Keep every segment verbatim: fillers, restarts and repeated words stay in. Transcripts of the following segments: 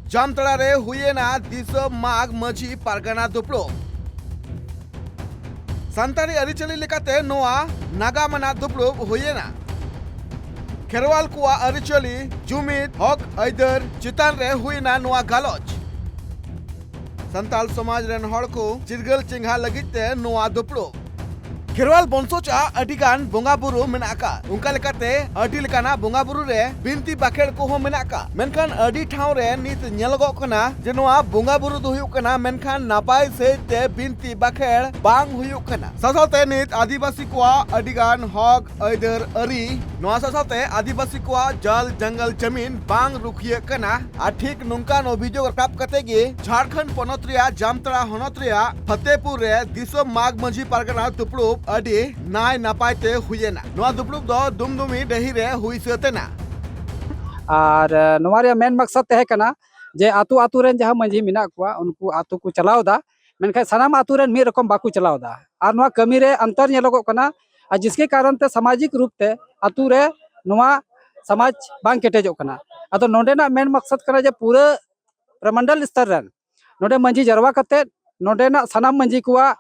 ᱡᱟᱢᱛᱟᱲᱟ ᱨᱮ ᱦᱩᱭᱮᱱᱟ ᱫᱤᱥᱚᱢ ᱢᱟᱜᱽ ᱢᱟᱹᱡᱷᱤ ᱯᱟᱨᱜᱟᱱᱟ ᱫᱩᱯᱲᱩᱵ᱾ ᱥᱟᱱᱛᱟᱲᱤ ᱟᱹᱨᱤᱪᱟᱹᱞᱤ ᱞᱮᱠᱟᱛᱮ ᱱᱚᱣᱟ ᱱᱟᱜᱟᱢ ᱟᱱᱟᱜ ᱫᱩᱯᱲᱩᱵ ᱦᱩᱭᱮᱱᱟ᱾ ᱠᱷᱮᱨᱣᱟᱞ ᱠᱚᱣᱟᱜ ᱟᱹᱨᱤᱪᱟᱹᱞᱤ, ᱡᱩᱢᱤᱫ, ᱦᱚᱠ ᱟᱹᱭᱫᱟᱹᱨ ᱪᱮᱛᱟᱱ ᱨᱮ ᱦᱩᱭᱮᱱᱟ ᱱᱚᱣᱟ ᱜᱟᱞᱚᱪ᱾ ᱥᱟᱱᱛᱟᱲ ᱥᱚᱢᱟᱡᱽ ᱨᱮᱱ ᱦᱚᱲ ᱠᱚ ᱪᱤᱨᱜᱟᱹᱞ ᱪᱮᱸᱜᱷᱟ ᱞᱟᱹᱜᱤᱫ ᱛᱮ ᱱᱚᱣᱟ ᱫᱩᱯᱲᱩᱵ᱾ ᱠᱷᱮᱨᱣᱟᱞ ᱵᱚᱝᱥᱚᱡᱽ ᱟᱜ ᱟᱹᱰᱤ ᱜᱟᱱ ᱵᱚᱸᱜᱟ ᱵᱩᱨᱩ ᱢᱮᱱᱟᱜ ᱟᱠᱟᱫ᱾ ᱚᱱᱠᱟ ᱞᱮᱠᱟᱛᱮ ᱟᱹᱰᱤ ᱞᱮᱠᱟᱱᱟᱜ ᱵᱚᱸᱜᱟ ᱵᱩᱨᱩ ᱨᱮ ᱵᱤᱱᱛᱤ ᱵᱟᱠᱷᱮᱲ ᱠᱚᱦᱚᱸ ᱢᱮᱱᱟᱜ ᱟᱠᱟᱫ᱾ ᱢᱮᱱᱠᱷᱟᱱ ᱟᱹᱰᱤ ᱴᱷᱟᱶ ᱨᱮ ᱱᱤᱛ ᱧᱮᱞᱚᱜᱚᱜ ᱠᱟᱱᱟ ᱡᱮ ᱱᱚᱣᱟ ᱵᱚᱸᱜᱟ ᱵᱩᱨᱩ ᱫᱚ ᱦᱩᱭᱩᱜ ᱠᱟᱱᱟ, ᱢᱮᱱᱠᱷᱟᱱ ᱱᱟᱯᱟᱭ ᱥᱟᱹᱦᱤᱡ ᱛᱮ ᱵᱤᱱᱛᱤ ᱵᱟᱠᱷᱮᱲ ᱵᱟᱝ ᱦᱩᱭᱩᱜ ᱠᱟᱱᱟ᱾ ᱥᱟᱶᱥᱟᱶᱛᱮ ᱱᱤᱛ ᱟᱹᱫᱤᱵᱟᱹᱥᱤ ᱠᱚᱣᱟᱜ ᱟᱹᱰᱤ ᱜᱟᱱ ᱦᱚᱠ ᱟᱹᱭᱫᱟᱹᱨ ᱟᱹᱨᱤ, ᱱᱚᱣᱟ ᱥᱟᱶᱥᱟᱶᱛᱮ ᱟᱹᱫᱤᱵᱟᱹᱥᱤ ᱠᱚᱣᱟᱜ ᱡᱚᱞ ᱡᱚᱝᱜᱚᱞ ᱡᱟᱢᱤᱱ ᱵᱟᱝ ᱨᱩᱠᱷᱤᱭᱟᱹᱜ ᱠᱟᱱᱟ᱾ ᱟᱨ ᱴᱷᱤᱠ ᱱᱚᱝᱠᱟᱱ ᱚᱵᱷᱤᱡᱳᱜᱽ ᱨᱟᱠᱟᱵ ᱠᱟᱛᱮ ᱜᱮ ᱡᱷᱟᱲᱠᱷᱚᱸᱰ ᱯᱚᱱᱚᱛ ᱨᱮᱭᱟᱜ ᱡᱟᱢᱛᱟᱲᱟ ᱦᱚᱱᱚᱛ ᱨᱮᱭᱟᱜ ᱯᱷᱚᱛᱮᱯᱩᱨ ᱨᱮ ᱫᱤᱥᱚᱢ ᱢᱟᱜᱽ ᱢᱟᱹᱡᱷᱤ ᱯᱟᱨᱜᱟᱱᱟ ᱫᱩᱯᱲᱩᱵ ᱟᱹᱰᱤ ᱱᱟᱭ ᱱᱟᱯᱟᱭ ᱛᱮ ᱦᱩᱭᱮᱱᱟ᱾ ᱱᱚᱣᱟ ᱫᱩᱯᱲᱩᱵ ᱫᱚ ᱰᱩᱢᱰᱩᱢᱤ ᱰᱟᱹᱦᱤ ᱨᱮ ᱦᱩᱭ ᱥᱟᱹᱛ ᱮᱱᱟ᱾ ᱟᱨ, ᱮ, ᱱᱚᱣᱟ ᱨᱮᱭᱟᱜ ᱢᱮᱱ ᱢᱟᱠᱥᱟᱫ ᱛᱟᱦᱮᱸ ᱠᱟᱱᱟ ᱡᱮ ᱟᱛᱳ ᱟᱛᱳ ᱨᱮᱱ ᱡᱟᱦᱟᱸ ᱢᱟᱹᱡᱷᱤ ᱢᱮᱱᱟᱜ ᱠᱚᱣᱟ, ᱩᱱᱠᱩ ᱟᱛᱳ ᱠᱚ ᱪᱟᱞᱟᱣ ᱮᱫᱟ, ᱢᱮᱱᱠᱷᱟᱱ ᱥᱟᱱᱟᱢ ᱟᱛᱳ ᱨᱮᱱ ᱢᱤᱫ ᱨᱚᱠᱚᱢ ᱵᱟᱠᱚ ᱪᱟᱞᱟᱣ ᱮᱫᱟ᱾ ᱟᱨ ᱱᱚᱣᱟ ᱠᱟᱹᱢᱤ ᱨᱮ ᱚᱱᱛᱚᱨ ᱧᱮᱞᱚᱜᱚᱜ ᱠᱟᱱᱟ᱾ ᱟᱨ ᱡᱤᱥᱠᱮ ᱠᱟᱨᱚᱱ ᱛᱮ ᱥᱟᱢᱟᱡᱤᱠ ᱨᱩᱯ ᱛᱮ ᱟᱛᱳ ᱨᱮ ᱱᱚᱣᱟ ᱥᱚᱢᱟᱡᱽ ᱵᱟᱝ ᱠᱮᱴᱮᱡᱚᱜ ᱠᱟᱱᱟ᱾ ᱟᱫᱚ ᱱᱚᱰᱮᱱᱟᱜ ᱢᱮᱱ ᱢᱟᱠᱥᱟᱫ ᱠᱟᱱᱟ ᱡᱮ ᱯᱩᱨᱟᱹ ᱯᱨᱚᱢᱚᱱᱰᱚᱞ ᱥᱛᱚᱨ ᱨᱮᱱ ᱱᱚᱰᱮ ᱢᱟᱹᱡᱷᱤ ᱡᱟᱨᱣᱟ ᱠᱟᱛᱮᱫ ᱱᱚᱰᱮᱱᱟᱜ ᱥᱟᱱᱟᱢ ᱢᱟᱹᱡᱷᱤ ᱠᱚᱣᱟᱜ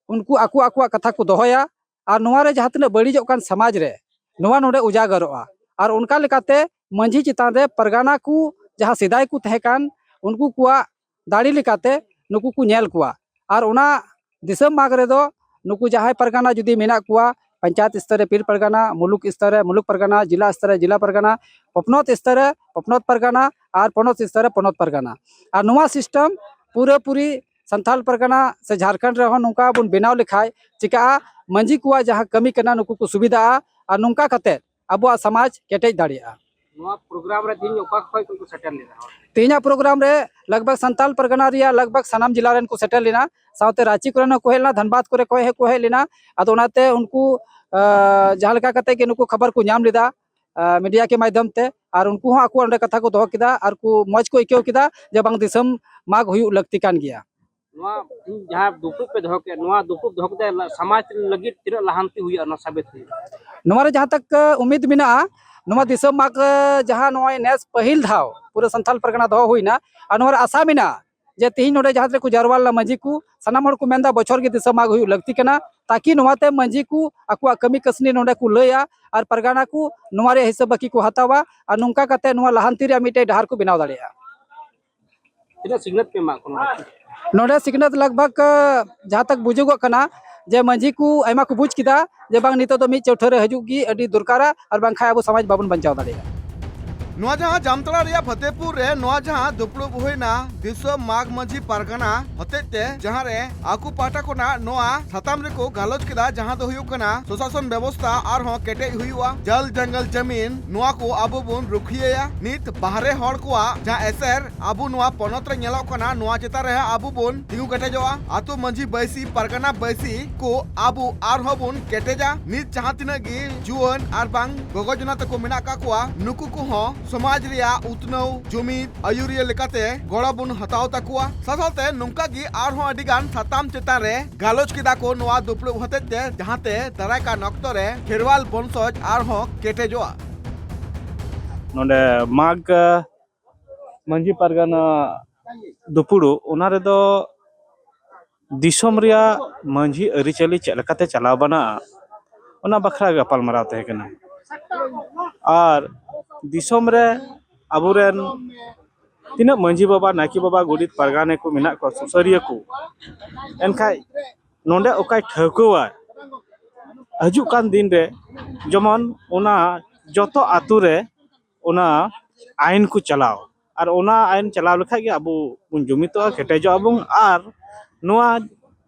ᱩᱱᱠᱩ ᱟᱠᱚ ᱟᱠᱚᱣᱟᱜ ᱠᱟᱛᱷᱟ ᱠᱚ ᱫᱚᱦᱚᱭᱟ᱾ ᱟᱨ ᱱᱚᱣᱟ ᱨᱮ ᱡᱟᱦᱟᱸ ᱛᱤᱱᱟᱹᱜ ᱵᱟᱹᱲᱤᱡᱚᱜ ᱠᱟᱱ ᱥᱚᱢᱟᱡᱽ ᱨᱮ, ᱱᱚᱣᱟ ᱱᱚᱰᱮ ᱩᱡᱟᱜᱚᱨᱚᱜᱼᱟ᱾ ᱟᱨ ᱚᱱᱠᱟ ᱞᱮᱠᱟᱛᱮ ᱢᱟᱹᱡᱷᱤ ᱪᱮᱛᱟᱱ ᱨᱮ ᱯᱟᱨᱜᱟᱱᱟ ᱠᱚ ᱡᱟᱦᱟᱸ ᱥᱮᱫᱟᱭ ᱠᱚ ᱛᱟᱦᱮᱸ ᱠᱟᱱ, ᱩᱱᱠᱩ ᱠᱚᱣᱟᱜ ᱫᱟᱲᱮ ᱞᱮᱠᱟᱛᱮ ᱱᱩᱠᱩ ᱠᱚ ᱧᱮᱞ ᱠᱚᱣᱟ᱾ ᱟᱨ ᱚᱱᱟ ᱫᱤᱥᱚᱢ ᱢᱟᱜᱽ ᱨᱮᱫᱚ ᱱᱩᱠᱩ ᱡᱟᱦᱟᱸᱭ ᱯᱟᱨᱜᱟᱱᱟ ᱡᱩᱫᱤ ᱢᱮᱱᱟᱜ ᱠᱚᱣᱟ, ᱯᱚᱧᱪᱟᱭᱮᱛ ᱥᱛᱚᱨ ᱨᱮ ᱯᱤᱲ ᱯᱟᱨᱜᱟᱱᱟ, ᱢᱩᱞᱩᱠ ᱥᱛᱚᱨ ᱨᱮ ᱢᱩᱞᱩᱠ ᱯᱟᱨᱜᱟᱱᱟ, ᱡᱮᱞᱟ ᱥᱛᱚᱨ ᱨᱮ ᱡᱮᱞᱟ ᱯᱟᱨᱜᱟᱱᱟ, ᱯᱚᱱᱚᱛ ᱥᱛᱚᱨ ᱨᱮ ᱯᱚᱱᱚᱛ ᱯᱟᱨᱜᱟᱱᱟ, ᱟᱨ ᱯᱚᱱᱚᱛ ᱥᱛᱚᱨ ᱨᱮ ᱯᱚᱱᱚᱛ ᱯᱟᱨᱜᱟᱱᱟ᱾ ᱟᱨ ᱱᱚᱣᱟ ᱥᱤᱥᱴᱮᱢ ᱯᱩᱨᱟᱹᱯᱩᱨᱤ ᱥᱟᱱᱛᱟᱲ ᱯᱟᱨᱜᱟᱱᱟ ᱥᱮ ᱡᱷᱟᱲᱠᱷᱚᱸᱰ ᱨᱮᱦᱚᱸ ᱱᱚᱝᱠᱟ ᱵᱚᱱ ᱵᱮᱱᱟᱣ ᱞᱮᱠᱷᱟᱡ ᱪᱤᱠᱟᱹᱜᱼᱟ, ᱢᱟᱹᱡᱷᱤ ᱠᱚᱣᱟᱜ ᱡᱟᱦᱟᱸ ᱠᱟᱹᱢᱤ ᱠᱟᱱᱟ, ᱱᱩᱠᱩ ᱠᱚ ᱥᱩᱵᱤᱫᱷᱟᱜᱼᱟ᱾ ᱟᱨ ᱱᱚᱝᱠᱟ ᱠᱟᱛᱮ ᱟᱵᱚᱣᱟᱜ ᱥᱚᱢᱟᱡᱽ ᱠᱮᱴᱮᱡ ᱫᱟᱲᱮᱭᱟᱜᱼᱟ᱾ ᱱᱚᱣᱟ ᱯᱨᱳᱜᱨᱟᱢ ᱨᱮ ᱛᱮᱦᱮᱧ ᱚᱠᱟ ᱠᱷᱚᱱ ᱠᱚ ᱥᱮᱴᱮᱨ ᱞᱮᱱᱟ ᱦᱚᱲ? ᱛᱮᱦᱮᱧᱟᱜ ᱯᱨᱳᱜᱨᱟᱢ ᱨᱮ ᱞᱟᱜᱽ ᱵᱷᱟᱜᱽ ᱥᱟᱱᱛᱟᱲ ᱯᱟᱨᱜᱟᱱᱟ ᱨᱮᱭᱟᱜ ᱞᱟᱜᱽ ᱵᱷᱟᱜᱽ ᱥᱟᱱᱟᱢ ᱡᱮᱞᱟ ᱨᱮᱱ ᱠᱚ ᱥᱮᱴᱮᱨ ᱞᱮᱱᱟ, ᱥᱟᱶᱛᱮ ᱨᱟᱸᱪᱤ ᱠᱚᱨᱮᱱ ᱦᱚᱸᱠᱚ ᱦᱮᱡ ᱞᱮᱱᱟ, ᱫᱷᱟᱱᱵᱟᱫᱽ ᱠᱚᱨᱮ ᱠᱚ ᱦᱮᱡ ᱠᱚ ᱦᱮᱡ ᱞᱮᱱᱟ᱾ ᱟᱫᱚ ᱚᱱᱟᱛᱮ ᱩᱱᱠᱩ, ᱟᱸ, ᱡᱟᱦᱟᱸ ᱞᱮᱠᱟ ᱠᱟᱛᱮ ᱜᱮ ᱱᱩᱠᱩ ᱠᱷᱚᱵᱚᱨ ᱠᱚ ᱧᱟᱢ ᱞᱮᱫᱟ, ᱟᱸ, ᱢᱤᱰᱤᱭᱟ ᱠᱮ ᱢᱟᱫᱽᱫᱷᱚᱢ ᱛᱮ, ᱟᱨ ᱩᱱᱠᱩ ᱦᱚᱸ ᱟᱠᱚ ᱚᱸᱰᱮ ᱠᱟᱛᱷᱟ ᱠᱚ ᱫᱚᱦᱚ ᱠᱮᱫᱟ ᱟᱨ ᱠᱚ ᱢᱚᱡᱽ ᱠᱚ ᱟᱹᱭᱠᱟᱹᱣ ᱠᱮᱫᱟ ᱡᱮ ᱵᱟᱝ ᱫᱤᱥᱚᱢ ᱢᱟᱜᱽ ᱦᱩᱭᱩᱜ ᱞᱟᱹᱠᱛᱤ ᱠᱟᱱ ᱜᱮᱭᱟ᱾ ᱱᱚᱣᱟ ᱛᱮᱦᱮᱧ ᱡᱟᱦᱟᱸ ᱫᱩᱯᱲᱩᱵ ᱯᱮ ᱫᱚᱦᱚ ᱠᱮᱫ, ᱱᱚᱣᱟ ᱫᱩᱯᱲᱩᱵ ᱫᱚᱦᱚ ᱠᱟᱛᱮ ᱥᱚᱢᱟᱡᱽ ᱞᱟᱹᱜᱤᱫ ᱛᱤᱱᱟᱹᱜ ᱞᱟᱦᱟᱱᱛᱤ ᱦᱩᱭᱩᱜᱼᱟ, ᱱᱚᱣᱟ ᱥᱟᱵᱤᱛ ᱦᱩᱭᱩᱜᱼᱟ? ᱱᱚᱣᱟ ᱨᱮ ᱡᱟᱦᱟᱸ ᱛᱟᱠ, ᱟ, ᱩᱢᱤᱫ ᱢᱮᱱᱟᱜᱼᱟ, ᱱᱚᱣᱟ ᱫᱤᱥᱚᱢ ᱢᱟᱜᱽ, ᱮ, ᱡᱟᱦᱟᱸ ᱱᱚᱜᱼᱚᱭ ᱱᱮᱥ ᱯᱟᱹᱦᱤᱞ ᱫᱷᱟᱣ ᱯᱩᱨᱟᱹ ᱥᱟᱱᱛᱟᱲ ᱯᱟᱨᱜᱟᱱᱟ ᱫᱚᱦᱚ ᱦᱩᱭᱱᱟ, ᱟᱨ ᱱᱚᱣᱟ ᱨᱮ ᱟᱥᱟ ᱢᱮᱱᱟᱜᱼᱟ ᱡᱮ ᱛᱤᱦᱤᱧ ᱱᱚᱰᱮ ᱡᱟᱦᱟᱸ ᱨᱮᱠᱚ ᱡᱟᱨᱣᱟ ᱞᱮᱱᱟ ᱢᱟᱹᱡᱷᱤ ᱠᱚ, ᱥᱟᱱᱟᱢ ᱦᱚᱲ ᱠᱚ ᱢᱮᱱᱫᱟ ᱵᱚᱪᱷᱚᱨ ᱜᱮ ᱫᱤᱥᱚᱢ ᱢᱟᱜᱽ ᱦᱩᱭᱩᱜ ᱞᱟᱹᱠᱛᱤ ᱠᱟᱱᱟ, ᱛᱟᱠᱤ ᱱᱚᱣᱟᱛᱮ ᱢᱟᱹᱡᱷᱤ ᱠᱚ ᱟᱠᱚᱣᱟᱜ ᱠᱟᱹᱢᱤ ᱠᱟᱹᱥᱱᱤ ᱱᱚᱰᱮ ᱠᱚ ᱞᱟᱹᱭᱟ ᱟᱨ ᱯᱟᱨᱜᱟᱱᱟ ᱠᱚ ᱱᱚᱣᱟ ᱨᱮᱭᱟᱜ ᱦᱤᱥᱟᱹᱵ ᱵᱟᱹᱠᱤ ᱠᱚ ᱦᱟᱛᱟᱣᱟ, ᱟᱨ ᱱᱚᱝᱠᱟ ᱠᱟᱛᱮ ᱱᱚᱣᱟ ᱞᱟᱦᱟᱱᱛᱤ ᱨᱮᱭᱟᱜ ᱢᱤᱫᱴᱮᱡ ᱰᱟᱦᱟᱨ ᱠᱚ ᱵᱮᱱᱟᱣ ᱫᱟᱲᱮᱭᱟᱜᱼᱟ᱾ ᱛᱤᱱᱟᱹᱜ ᱥᱤᱠᱷᱱᱟᱹᱛ ᱯᱮ ᱮᱢᱟᱜ ᱠᱚ ᱱᱚᱰᱮ? ᱱᱚᱰᱮ ᱥᱤᱠᱷᱱᱟᱹᱛ ᱞᱟᱜᱽ ᱵᱷᱟᱜᱽ, ᱟᱸ, ᱡᱟᱦᱟᱸ ᱛᱟᱠ ᱵᱩᱡᱩᱜᱚᱜ ᱠᱟᱱᱟ ᱡᱮ ᱢᱟᱹᱡᱷᱤ ᱠᱚ ᱟᱭᱢᱟ ᱠᱚ ᱵᱩᱡᱽ ᱠᱮᱫᱟ ᱡᱮ ᱵᱟᱝ, ᱱᱤᱛᱚᱜ ᱫᱚ ᱢᱤᱫ ᱪᱟᱹᱣᱴᱷᱟᱹ ᱨᱮ ᱦᱤᱡᱩᱜ ᱜᱮ ᱟᱹᱰᱤ ᱫᱚᱨᱠᱟᱨᱟ, ᱟᱨ ᱵᱟᱝᱠᱷᱟᱱ ᱟᱵᱚ ᱥᱚᱢᱟᱡᱽ ᱵᱟᱵᱚᱱ ᱵᱟᱧᱪᱟᱣ ᱫᱟᱲᱮᱭᱟᱜᱼᱟ᱾ ᱱᱚᱣᱟ ᱡᱟᱦᱟᱸ ᱡᱟᱢᱛᱟᱲᱟ ᱨᱮᱭᱟᱜ ᱯᱷᱚᱛᱮᱯᱩᱨ ᱨᱮ ᱱᱚᱣᱟ ᱡᱟᱦᱟᱸ ᱫᱩᱯᱲᱩᱵ ᱦᱩᱭᱱᱟ ᱫᱤᱥᱚᱢ ᱢᱟᱜᱽ ᱢᱟᱹᱡᱷᱤ ᱯᱟᱨᱜᱟᱱᱟ ᱦᱚᱛᱮᱡ ᱛᱮ, ᱡᱟᱦᱟᱸ ᱨᱮ ᱟᱠᱚ ᱯᱟᱦᱴᱟ ᱠᱷᱚᱱᱟᱜ ᱱᱚᱣᱟ ᱥᱟᱛᱟᱢ ᱨᱮᱠᱚ ᱜᱟᱞᱚᱪ ᱠᱮᱫᱟ, ᱡᱟᱦᱟᱸ ᱫᱚ ᱦᱩᱭᱩᱜ ᱠᱟᱱᱟ ᱥᱚᱥᱟᱥᱚᱱ ᱵᱮᱵᱚᱥᱛᱷᱟ ᱟᱨᱦᱚᱸ ᱠᱮᱴᱮᱡ ᱦᱩᱭᱩᱜᱼᱟ, ᱡᱚᱞ ᱡᱚᱝᱜᱚᱞ ᱡᱟᱢᱤᱱ ᱱᱚᱣᱟ ᱠᱚ ᱟᱵᱚ ᱵᱚᱱ ᱨᱩᱠᱷᱤᱭᱟᱹᱭᱟ᱾ ᱱᱤᱛ ᱵᱟᱦᱨᱮ ᱦᱚᱲ ᱠᱚᱣᱟᱜ ᱡᱟᱦᱟᱸ ᱮᱥᱮᱨ ᱟᱵᱚ ᱱᱚᱣᱟ ᱯᱚᱱᱚᱛ ᱨᱮ ᱧᱮᱞᱚᱜ ᱠᱟᱱᱟ, ᱱᱚᱣᱟ ᱪᱮᱛᱟᱱ ᱨᱮ ᱟᱵᱚ ᱵᱚᱱ ᱛᱤᱸᱜᱩ ᱠᱮᱴᱮᱡᱚᱜᱼᱟ᱾ ᱟᱛᱳ ᱢᱟᱹᱡᱷᱤ ᱵᱟᱹᱭᱥᱤ, ᱯᱟᱨᱜᱟᱱᱟ ᱵᱟᱹᱭᱥᱤ ᱠᱚ ᱟᱵᱚ ᱟᱨᱦᱚᱸ ᱵᱚᱱ ᱠᱮᱴᱮᱡᱟ᱾ ᱱᱤᱛ ᱡᱟᱦᱟᱸ ᱛᱤᱱᱟᱹᱜ ᱜᱮ ᱡᱩᱣᱟᱹᱱ ᱟᱨ ᱵᱟᱝ ᱜᱚᱜᱚ ᱡᱚᱱᱟ ᱛᱟᱠᱚ ᱢᱮᱱᱟᱜ ᱟᱠᱟᱫ ᱠᱚᱣᱟ, ᱱᱩᱠᱩ ᱠᱚᱦᱚᱸ ᱥᱚᱢᱟᱡᱽ ᱨᱮᱭᱟᱜ ᱩᱛᱱᱟᱹᱣ ᱡᱩᱢᱤᱫ ᱟᱹᱭᱩᱨᱤᱭᱟᱹ ᱞᱮᱠᱟᱛᱮ ᱜᱚᱲᱚ ᱵᱚᱱ ᱦᱟᱛᱟᱣ ᱛᱟᱠᱚᱣᱟ᱾ ᱥᱟᱶ ᱥᱟᱶᱛᱮ ᱱᱚᱝᱠᱟ ᱜᱮ ᱟᱨᱦᱚᱸ ᱟᱹᱰᱤ ᱜᱟᱱ ᱥᱟᱛᱟᱢ ᱪᱮᱛᱟᱱ ᱨᱮ ᱜᱟᱞᱚᱪ ᱠᱮᱫᱟ ᱠᱚ ᱱᱚᱣᱟ ᱫᱩᱯᱲᱩᱵ ᱦᱚᱛᱮᱡ ᱛᱮ, ᱡᱟᱦᱟᱸᱛᱮ ᱫᱟᱨᱟᱭ ᱠᱟᱱ ᱚᱠᱛᱚ ᱨᱮ ᱠᱷᱮᱨᱣᱟᱞ ᱵᱚᱝᱥᱚᱡᱽ ᱟᱨᱦᱚᱸ ᱠᱮᱴᱮᱡᱚᱜᱼᱟ᱾ ᱱᱚᱰᱮ ᱢᱟᱜᱽ ᱢᱟᱹᱡᱷᱤ ᱯᱟᱨᱜᱟᱱᱟ ᱫᱩᱯᱲᱩᱵ, ᱚᱱᱟ ᱨᱮᱫᱚ ᱫᱤᱥᱚᱢ ᱨᱮᱭᱟᱜ ᱢᱟᱹᱡᱷᱤ ᱟᱹᱨᱤᱪᱟᱹᱞᱤ ᱪᱮᱫ ᱞᱮᱠᱟᱛᱮ ᱪᱟᱞᱟᱣ ᱵᱟᱱᱟᱜᱼᱟ, ᱚᱱᱟ ᱵᱟᱠᱷᱨᱟ ᱜᱟᱯᱟᱞᱢᱟᱨᱟᱣ ᱛᱟᱦᱮᱸ ᱠᱟᱱᱟ᱾ ᱟᱨ ᱫᱤᱥᱚᱢ ᱨᱮ ᱟᱵᱚᱨᱮᱱ ᱛᱤᱱᱟᱹᱜ ᱢᱟᱹᱡᱷᱤ ᱵᱟᱵᱟ, ᱱᱟᱭᱠᱮ ᱵᱟᱵᱟ, ᱜᱚᱰᱮᱛ, ᱯᱟᱨᱜᱟᱱᱟ ᱠᱚ ᱢᱮᱱᱟᱜ ᱠᱚᱣᱟ, ᱥᱩᱥᱟᱹᱨᱤᱭᱟᱹ ᱠᱚ, ᱮᱱᱠᱷᱟᱡ ᱱᱚᱰᱮ ᱚᱠᱟᱭ ᱴᱷᱟᱹᱣᱠᱟᱹᱣᱟ ᱦᱤᱡᱩᱜ ᱠᱟᱱ ᱫᱤᱱ ᱨᱮ, ᱡᱮᱢᱚᱱ ᱚᱱᱟ ᱡᱚᱛᱚ ᱟᱛᱳ ᱨᱮ ᱚᱱᱟ ᱟᱭᱤᱱ ᱠᱚ ᱪᱟᱞᱟᱣ, ᱟᱨ ᱚᱱᱟ ᱟᱭᱤᱱ ᱪᱟᱞᱟᱣ ᱞᱮᱠᱷᱟᱡ ᱜᱮ ᱟᱵᱚ ᱵᱚᱱ ᱡᱩᱢᱤᱫᱚᱜᱼᱟ, ᱠᱮᱴᱮᱡᱚᱜᱼᱟ ᱵᱚᱱ, ᱟᱨ ᱱᱚᱣᱟ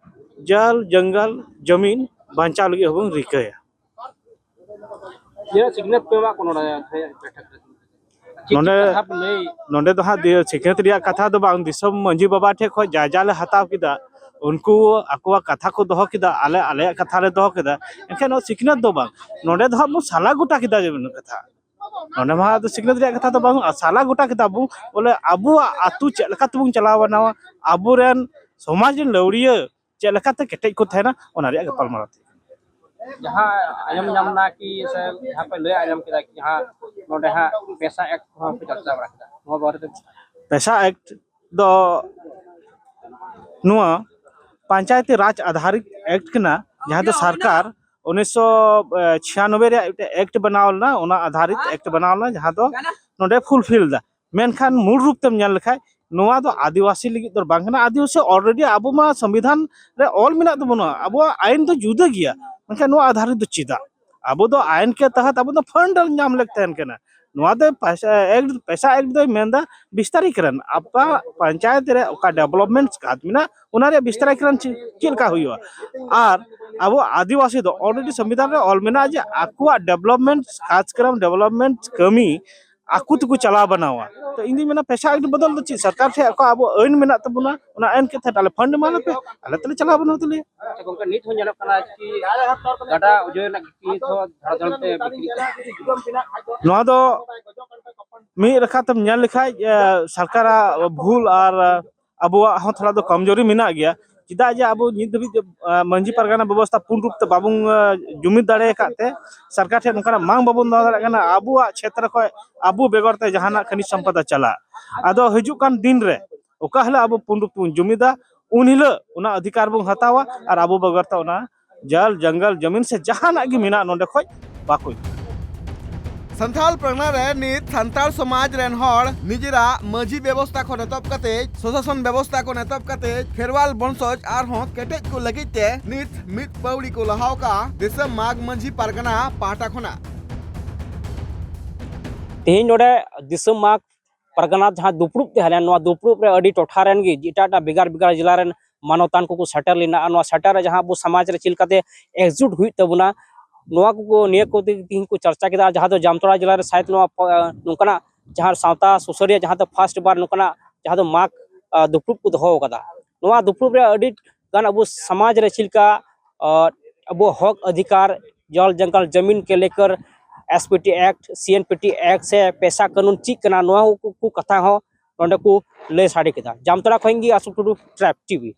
ᱡᱟᱞ ᱡᱚᱝᱜᱚᱞ ᱡᱚᱢᱤᱱ ᱵᱟᱧᱪᱟᱣ ᱞᱟᱹᱜᱤᱫ ᱦᱚᱸᱵᱚᱱ ᱨᱤᱠᱟᱹᱭᱟ᱾ ᱛᱤᱱᱟᱹᱜ ᱥᱤᱠᱷᱱᱟᱹᱛ ᱯᱮ ᱮᱢᱟᱜ ᱠᱚ ᱱᱚᱰᱮ ᱵᱮᱴᱷᱟᱠ ᱨᱮ? ᱪᱮᱫ ᱱᱚᱰᱮ ᱠᱟᱛᱷᱟ ᱯᱮ ᱞᱟᱹᱭ? ᱱᱚᱰᱮ ᱫᱚ ᱦᱟᱸᱜ ᱫᱤ-, ᱥᱤᱠᱷᱱᱟᱹᱛ ᱨᱮᱭᱟᱜ ᱠᱟᱛᱷᱟ ᱫᱚ ᱵᱟᱝ, ᱫᱤᱥᱚᱢ ᱢᱟᱹᱡᱷᱤ ᱵᱟᱵᱟ ᱴᱷᱮᱡ ᱠᱷᱚᱡ ᱡᱟ ᱡᱟ ᱞᱮ ᱦᱟᱛᱟᱣ ᱠᱮᱫᱟ, ᱩᱱᱠᱩ ᱟᱠᱚᱣᱟᱜ ᱠᱟᱛᱷᱟ ᱠᱚ ᱫᱚᱦᱚ ᱠᱮᱫᱟ, ᱟᱞᱮ ᱟᱞᱮᱭᱟᱜ ᱠᱟᱛᱷᱟ ᱞᱮ ᱫᱚᱦᱚ ᱠᱮᱫᱟ᱾ ᱮᱱᱠᱷᱟᱱ ᱱᱚᱣᱟ ᱥᱤᱠᱷᱱᱟᱹᱛ ᱫᱚ ᱵᱟᱝ, ᱱᱚᱰᱮ ᱫᱚ ᱦᱟᱸᱜ ᱵᱚᱱ ᱥᱟᱞᱟ ᱜᱚᱴᱟ ᱠᱮᱫᱟ ᱡᱮ ᱢᱤᱫ ᱠᱟᱛᱷᱟ᱾ ᱱᱚᱰᱮ ᱢᱟ ᱟᱫᱚ ᱥᱤᱠᱷᱱᱟᱹᱛ ᱨᱮᱭᱟᱜ ᱠᱟᱛᱷᱟ ᱫᱚ ᱵᱟᱝ, ᱥᱟᱞᱟ ᱜᱚᱴᱟ ᱠᱮᱫᱟ ᱵᱚᱱ, ᱵᱚᱞᱮ ᱟᱵᱚᱣᱟᱜ ᱟᱹᱛᱩ ᱪᱮᱫ ᱞᱮᱠᱟ ᱛᱮᱵᱚᱱ ᱪᱟᱞᱟᱣ ᱵᱟᱱᱟᱣᱟ, ᱟᱵᱚᱨᱮᱱ ᱥᱚᱢᱟᱡᱽ ᱨᱮᱱ ᱞᱟᱹᱣᱲᱤᱭᱟᱹ ᱪᱮᱫ ᱞᱮᱠᱟᱛᱮ ᱠᱮᱴᱮᱡ ᱠᱚ ᱛᱟᱦᱮᱱᱟ, ᱚᱱᱟ ᱨᱮᱭᱟᱜ ᱜᱟᱯᱟᱞᱢᱟᱨᱟᱣ ᱛᱟᱦᱮᱸ ᱠᱟᱱᱟ᱾ ᱡᱟᱦᱟᱸ ᱟᱸᱡᱚᱢ ᱧᱟᱢ ᱮᱱᱟ ᱠᱤ ᱥᱮ ᱡᱟᱦᱟᱸ ᱯᱮ ᱞᱟᱹᱭ ᱟᱸᱡᱚᱢ ᱠᱮᱫᱟ ᱠᱤ ᱡᱟᱦᱟᱸ ᱱᱚᱰᱮ ᱦᱟᱸᱜ ᱯᱮᱥᱟ ᱮᱠᱴ ᱠᱚᱦᱚᱸ ᱯᱮ ᱪᱟᱨᱪᱟ ᱵᱟᱲᱟ ᱠᱮᱫᱟ, ᱱᱚᱣᱟ ᱵᱟᱨᱮᱛᱮ? ᱯᱮᱥᱟ ᱮᱠᱴ ᱫᱚ ᱱᱚᱣᱟ ᱯᱚᱧᱪᱟᱭᱮᱛᱤ ᱨᱟᱡᱽ ᱟᱫᱷᱟᱨᱤᱛ ᱮᱠᱴ ᱠᱟᱱᱟ, ᱡᱟᱦᱟᱸ ᱫᱚ ᱥᱚᱨᱠᱟᱨ ᱩᱱᱤᱥᱥᱚ ᱪᱷᱤᱭᱟᱱᱚᱵᱵᱳᱭ ᱨᱮᱭᱟᱜ ᱢᱤᱫᱴᱮᱱ ᱮᱠᱴ ᱵᱮᱱᱟᱣ ᱞᱮᱱᱟ, ᱚᱱᱟ ᱟᱫᱷᱟᱨᱤᱛ ᱮᱠᱴ ᱵᱮᱱᱟᱣ ᱞᱮᱱᱟ, ᱡᱟᱦᱟᱸ ᱫᱚ ᱱᱚᱰᱮ ᱯᱷᱩᱞᱯᱷᱤᱞ ᱫᱟ᱾ ᱢᱮᱱᱠᱷᱟᱱ ᱢᱩᱞ ᱨᱩᱯ ᱛᱮᱢ ᱧᱮᱞ ᱞᱮᱠᱷᱟᱡ ᱱᱚᱣᱟ ᱫᱚ ᱟᱹᱫᱤᱵᱟᱹᱥᱤ ᱞᱟᱹᱜᱤᱫ ᱫᱚ ᱵᱟᱝ ᱠᱟᱱᱟ᱾ ᱟᱹᱫᱤᱵᱟᱹᱥᱤ ᱚᱞᱨᱮᱰᱤ ᱟᱵᱚ ᱢᱟ ᱥᱚᱝᱵᱤᱫᱷᱟᱱ ᱨᱮ ᱚᱞ ᱢᱮᱱᱟᱜ ᱛᱟᱵᱚᱱᱟ, ᱟᱵᱚᱣᱟᱜ ᱟᱭᱤᱱ ᱫᱚ ᱡᱩᱫᱟᱹ ᱜᱮᱭᱟ, ᱢᱮᱱᱠᱷᱟᱱ ᱱᱚᱣᱟ ᱟᱫᱷᱟᱨᱤᱛ ᱫᱚ ᱪᱮᱫᱟᱜ? ᱟᱵᱚ ᱫᱚ ᱟᱭᱤᱱ ᱠᱮ ᱛᱟᱦᱟᱛ ᱟᱵᱚ ᱫᱚ ᱯᱷᱟᱱᱰ ᱧᱟᱢ ᱞᱮᱠ ᱛᱟᱦᱮᱱ ᱠᱟᱱᱟ᱾ ᱱᱚᱣᱟ ᱫᱚ ᱯᱚᱭᱥᱟ ᱮᱠᱴ, ᱯᱚᱭᱥᱟ ᱮᱠᱴ ᱫᱚᱭ ᱢᱮᱱᱫᱟ ᱵᱤᱥᱛᱟᱨᱤᱠᱨᱚᱱ, ᱟᱯᱟ ᱯᱚᱧᱪᱟᱭᱮᱛ ᱨᱮ ᱚᱠᱟ ᱰᱮᱵᱷᱞᱚᱯᱢᱮᱱᱴ ᱠᱟᱡᱽ ᱢᱮᱱᱟᱜ, ᱚᱱᱟ ᱨᱮᱭᱟᱜ ᱵᱤᱥᱛᱟᱨᱤᱠᱨᱚᱱ ᱪᱮᱫ, ᱪᱮᱫ ᱞᱮᱠᱟ ᱦᱩᱭᱩᱜᱼᱟ? ᱟᱨ ᱟᱵᱚ ᱟᱹᱫᱤᱵᱟᱹᱥᱤ ᱫᱚ ᱚᱞᱨᱮᱰᱤ ᱥᱚᱝᱵᱤᱫᱷᱟᱱ ᱨᱮ ᱚᱞ ᱢᱮᱱᱟᱜᱼᱟ ᱡᱮ ᱟᱠᱚᱣᱟᱜ ᱰᱮᱵᱷᱞᱚᱯᱢᱮᱱᱴ ᱠᱟᱡᱽᱠᱨᱚᱢ, ᱰᱮᱵᱷᱞᱚᱯᱢᱮᱱᱴ ᱠᱟᱹᱢᱤ ᱟᱠᱚ ᱛᱮᱠᱚ ᱪᱟᱞᱟᱣ ᱵᱟᱱᱟᱣᱟ᱾ ᱛᱚ ᱤᱧ ᱫᱩᱧ ᱢᱮᱱᱟ ᱯᱚᱭᱥᱟ ᱮᱠᱴ ᱵᱚᱫᱚᱞ ᱫᱚ ᱪᱮᱫ, ᱥᱚᱨᱠᱟᱨ ᱴᱷᱮᱱ ᱟᱠᱚ ᱟᱵᱚ ᱟᱹᱭᱤᱱ ᱢᱮᱱᱟᱜ ᱛᱟᱵᱚᱱᱟ, ᱚᱱᱟ ᱟᱹᱭᱤᱱ ᱠᱟᱛᱮ ᱟᱞᱮ ᱯᱷᱟᱱᱰ ᱮᱢᱟ ᱞᱮᱯᱮ, ᱟᱞᱮ ᱛᱮᱞᱮ ᱪᱟᱞᱟᱣ ᱵᱟᱱᱟᱣ ᱛᱟᱞᱮᱭᱟ᱾ ᱟᱪᱪᱷᱟ ᱜᱚᱝᱠᱮ, ᱱᱤᱛ ᱦᱚᱸ ᱧᱮᱞᱚᱜ ᱠᱟᱱᱟ ᱠᱤ ᱜᱟᱰᱟ ᱚᱡᱚᱭ ᱨᱮᱱᱟᱜ ᱜᱤᱴᱤ ᱱᱤᱛ ᱦᱚᱸ ᱫᱷᱟᱲᱟ ᱫᱷᱟᱲ ᱛᱮ ᱵᱤᱠᱨᱤᱜ ᱠᱟᱱᱟ? ᱱᱚᱣᱟ ᱫᱚ ᱢᱤᱫ ᱞᱮᱠᱟ ᱛᱮᱢ ᱧᱮᱞ ᱞᱮᱠᱷᱟᱡ, ᱮ, ᱥᱚᱨᱠᱟᱨᱟᱜ ᱵᱷᱩᱞ ᱟᱨ ᱟᱵᱚᱣᱟᱜ ᱦᱚᱸ ᱛᱷᱚᱲᱟ ᱫᱚ ᱠᱚᱢᱡᱳᱨᱤ ᱢᱮᱱᱟᱜ ᱜᱮᱭᱟ᱾ ᱪᱮᱫᱟᱜ ᱡᱮ ᱟᱵᱚ ᱱᱤᱛ ᱫᱷᱟᱹᱵᱤᱡ ᱛᱮ, ᱮ, ᱢᱟᱹᱡᱷᱤ ᱯᱟᱨᱜᱟᱱᱟ ᱵᱮᱵᱚᱥᱛᱷᱟ ᱯᱩᱨᱱ ᱨᱩᱯ ᱛᱮ ᱵᱟᱵᱚᱱ, ᱮ, ᱡᱩᱢᱤᱫ ᱫᱟᱲᱮ ᱟᱠᱟᱫ ᱛᱮ ᱥᱚᱨᱠᱟᱨ ᱴᱷᱮᱱ ᱱᱚᱝᱠᱟᱱᱟᱜ ᱢᱟᱝ ᱵᱟᱵᱚᱱ ᱫᱚᱦᱚ ᱫᱟᱲᱮᱭᱟᱜ ᱠᱟᱱᱟ᱾ ᱟᱵᱚᱣᱟᱜ ᱪᱷᱮᱛᱨᱚ ᱠᱷᱚᱱ ᱟᱵᱚ ᱵᱮᱜᱚᱨ ᱛᱮ ᱡᱟᱦᱟᱱᱟᱜ ᱠᱷᱟᱱᱤᱡ ᱥᱚᱢᱯᱚᱫᱟ ᱪᱟᱞᱟᱜ᱾ ᱟᱫᱚ ᱦᱤᱡᱩᱜ ᱠᱟᱱ ᱫᱤᱱ ᱨᱮ ᱚᱠᱟ ᱦᱤᱞᱳᱜ ᱟᱵᱚ ᱯᱩᱨᱱ ᱨᱩᱯ ᱛᱮᱵᱚᱱ ᱡᱩᱢᱤᱫᱟ, ᱩᱱ ᱦᱤᱞᱳᱜ ᱚᱱᱟ ᱚᱫᱷᱤᱠᱟᱨ ᱵᱚᱱ ᱦᱟᱛᱟᱣᱟ ᱟᱨ ᱟᱵᱚ ᱵᱮᱜᱚᱨ ᱛᱮ ᱚᱱᱟ ᱡᱚᱞ, ᱡᱚᱝᱜᱚᱞ, ᱡᱚᱢᱤᱱ ᱥᱮ ᱡᱟᱦᱟᱱᱟᱜ ᱜᱮ ᱢᱮᱱᱟᱜ ᱱᱚᱰᱮ ᱠᱷᱚᱡ ᱵᱟᱠᱚ ᱤᱫᱤᱭᱟ᱾ ᱥᱟᱱᱛᱟᱲ ᱯᱟᱨᱜᱟᱱᱟ ᱨᱮ ᱱᱤᱛ ᱥᱟᱱᱛᱟᱲ ᱥᱚᱢᱟᱡᱽ ᱨᱮᱱ ᱦᱚᱲ ᱱᱤᱡᱮᱨᱟᱜ ᱢᱟᱹᱡᱷᱤ ᱵᱮᱵᱚᱥᱛᱷᱟ ᱠᱷᱚᱱ ᱮᱛᱚᱦᱚᱵ ᱠᱟᱛᱮ, ᱥᱚᱥᱟᱥᱚᱱ ᱵᱮᱵᱚᱥᱛᱷᱟ ᱠᱷᱚᱱ ᱮᱛᱚᱦᱚᱵ ᱠᱟᱛᱮ ᱠᱷᱮᱨᱣᱟᱞ ᱵᱚᱝᱥᱚᱡᱽ ᱟᱨᱦᱚᱸ ᱠᱮᱴᱮᱡ ᱠᱚ ᱞᱟᱹᱜᱤᱫ ᱛᱮ ᱱᱤᱛ ᱢᱤᱫ ᱯᱟᱹᱣᱲᱤ ᱠᱚ ᱞᱟᱦᱟᱣ ᱠᱟᱜᱼᱟ ᱫᱤᱥᱚᱢ ᱢᱟᱜᱽ ᱢᱟᱹᱡᱷᱤ ᱯᱟᱨᱜᱟᱱᱟ ᱯᱟᱦᱴᱟ ᱠᱷᱚᱱᱟᱜ᱾ ᱛᱮᱦᱮᱧ ᱱᱚᱰᱮ ᱫᱤᱥᱚᱢ ᱢᱟᱜᱽ ᱯᱟᱨᱜᱟᱱᱟ ᱡᱟᱦᱟᱸ ᱫᱩᱯᱲᱩᱵ ᱛᱟᱦᱮᱸ ᱞᱮᱱ, ᱱᱚᱣᱟ ᱫᱩᱯᱲᱩᱵ ᱨᱮ ᱟᱹᱰᱤ ᱴᱚᱴᱷᱟ ᱨᱮᱱ ᱜᱮ ᱮᱴᱟᱜ ᱮᱴᱟᱜ ᱵᱷᱮᱜᱟᱨ ᱵᱷᱮᱜᱟᱨ ᱡᱮᱞᱟ ᱨᱮᱱ ᱢᱟᱱᱚᱛᱟᱱ ᱠᱚᱠᱚ ᱥᱮᱴᱮᱨ ᱞᱮᱱᱟ᱾ ᱟᱨ ᱱᱚᱣᱟ ᱥᱮᱴᱮᱨ ᱨᱮ ᱡᱟᱦᱟᱸ ᱟᱵᱚ ᱥᱚᱢᱟᱡᱽ ᱨᱮ ᱪᱮᱫ ᱞᱮᱠᱟᱛᱮ ᱮᱠᱡᱩᱴ ᱦᱩᱭᱩᱜ ᱛᱟᱵᱚᱱᱟ, ᱱᱚᱣᱟ ᱠᱚ, ᱱᱤᱭᱟᱹ ᱠᱚ ᱛᱮᱦᱮᱧ ᱠᱚ ᱪᱟᱨᱪᱟ ᱠᱮᱫᱟ᱾ ᱟᱨ ᱡᱟᱦᱟᱸ ᱫᱚ ᱡᱟᱢᱛᱟᱲᱟ ᱡᱮᱞᱟ ᱨᱮ ᱥᱟᱭᱮᱫ ᱱᱚᱣᱟ ᱯᱚ-, ᱱᱚᱝᱠᱟᱱᱟᱜ ᱡᱟᱦᱟᱸ ᱥᱟᱶᱛᱟ ᱥᱩᱥᱟᱹᱨᱤᱭᱟᱹ ᱡᱟᱦᱟᱸ ᱫᱚ ᱯᱷᱟᱥᱴ ᱵᱟᱨ ᱱᱚᱝᱠᱟᱱᱟᱜ ᱡᱟᱦᱟᱸ ᱫᱚ ᱢᱟᱜᱽ, ᱟ, ᱫᱩᱯᱲᱩᱵ ᱠᱚ ᱫᱚᱦᱚ ᱟᱠᱟᱫᱟ᱾ ᱱᱚᱣᱟ ᱫᱩᱯᱲᱩᱵ ᱨᱮ ᱟᱹᱰᱤ ᱜᱟᱱ ᱟᱵᱚ ᱥᱚᱢᱟᱡᱽ ᱨᱮ ᱪᱮᱫ ᱞᱮᱠᱟ, ᱟ, ᱟᱵᱚ ᱦᱚᱠ ᱚᱫᱷᱤᱠᱟᱨ, ᱡᱚᱞ ᱡᱚᱝᱜᱚᱞ ᱡᱚᱢᱤᱱ ᱠᱮ ᱞᱮᱠᱟᱨ, ᱮᱥ ᱯᱤ ᱴᱤ ᱮᱠᱴ, ᱥᱤ ᱮᱱ ᱯᱤ ᱴᱤ ᱮᱠᱴ ᱥᱮ ᱯᱮᱥᱟ ᱠᱟᱹᱱᱩᱱ ᱪᱮᱫ ᱠᱟᱱᱟ, ᱱᱚᱣᱟ ᱠᱚ, ᱠᱚ ᱠᱟᱛᱷᱟ ᱦᱚᱸ ᱱᱚᱰᱮ ᱠᱚ ᱞᱟᱹᱭ ᱥᱟᱰᱮ ᱠᱮᱫᱟ᱾ ᱡᱟᱢᱛᱟᱲᱟ ᱠᱷᱚᱱ ᱜᱮ ᱟᱥᱩ ᱴᱩᱰᱩ, ᱴᱨᱟᱭᱤᱵᱽ ᱴᱤ ᱵᱷᱤ᱾